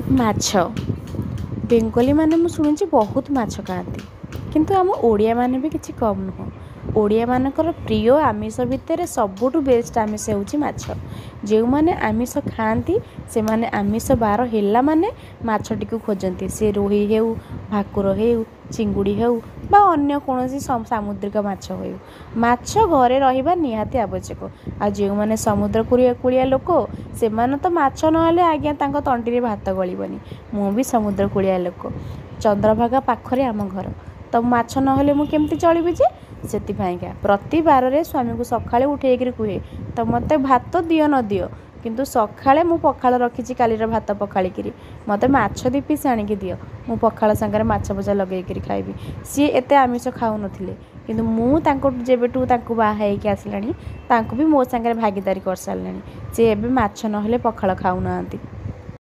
ମାଛ ବେଙ୍ଗଲୀମାନେ ମୁଁ ଶୁଣିଛି ବହୁତ ମାଛ ଖାଆନ୍ତି, କିନ୍ତୁ ଆମ ଓଡ଼ିଆମାନେ ବି କିଛି କମ୍ ନୁହଁ। ଓଡ଼ିଆମାନଙ୍କର ପ୍ରିୟ ଆମିଷ ଭିତରେ ସବୁଠୁ ବେଷ୍ଟ ଆମିଷ ହେଉଛି ମାଛ। ଯେଉଁମାନେ ଆମିଷ ଖାଆନ୍ତି, ସେମାନେ ଆମିଷ ବାର ହେଲା ମାନେ ମାଛଟିକୁ ଖୋଜନ୍ତି। ସେ ରୋହି ହେଉ, ଭାକୁର ହେଉ, ଚିଙ୍ଗୁଡ଼ି ହେଉ ବା ଅନ୍ୟ କୌଣସି ସାମୁଦ୍ରିକ ମାଛ ହେଉ, ମାଛ ଘରେ ରହିବା ନିହାତି ଆବଶ୍ୟକ। ଆଉ ଯେଉଁମାନେ ସମୁଦ୍ର କୂଳିଆ ଲୋକ, ସେମାନେ ତ ମାଛ ନହେଲେ ଆଜ୍ଞା ତାଙ୍କ ତଣ୍ଟିରେ ଭାତ ଗଳିବନି। ମୁଁ ବି ସମୁଦ୍ର କୂଳିଆ ଲୋକ, ଚନ୍ଦ୍ରଭାଗା ପାଖରେ ଆମ ଘର। ତ ମାଛ ନହେଲେ ମୁଁ କେମିତି ଚଳିବି ଯେ? ସେଥିପାଇଁକା ପ୍ରତି ବାରରେ ସ୍ୱାମୀକୁ ସକାଳେ ଉଠେଇକିରି କୁହେ, ତ ମୋତେ ଭାତ ଦିଅ ନ ଦିଅ, କିନ୍ତୁ ସକାଳେ ମୁଁ ପଖାଳ ରଖିଛି କାଲିର ଭାତ ପଖାଳିକିରି, ମୋତେ ମାଛ 2 ପିସ୍ ଆଣିକି ଦିଅ, ମୁଁ ପଖାଳ ସାଙ୍ଗରେ ମାଛ ଭଜା ଲଗେଇକିରି ଖାଇବି। ସିଏ ଏତେ ଆମିଷ ଖାଉନଥିଲେ, କିନ୍ତୁ ମୁଁ ତାଙ୍କଠୁ ଯେବେଠୁ ତାଙ୍କୁ ବାହା ହେଇକି ଆସିଲାଣି, ତାଙ୍କୁ ବି ମୋ ସାଙ୍ଗରେ ଭାଗିଦାରୀ କରିସାରିଲାଣି। ସିଏ ଏବେ ମାଛ ନହେଲେ ପଖାଳ ଖାଉନାହାନ୍ତି।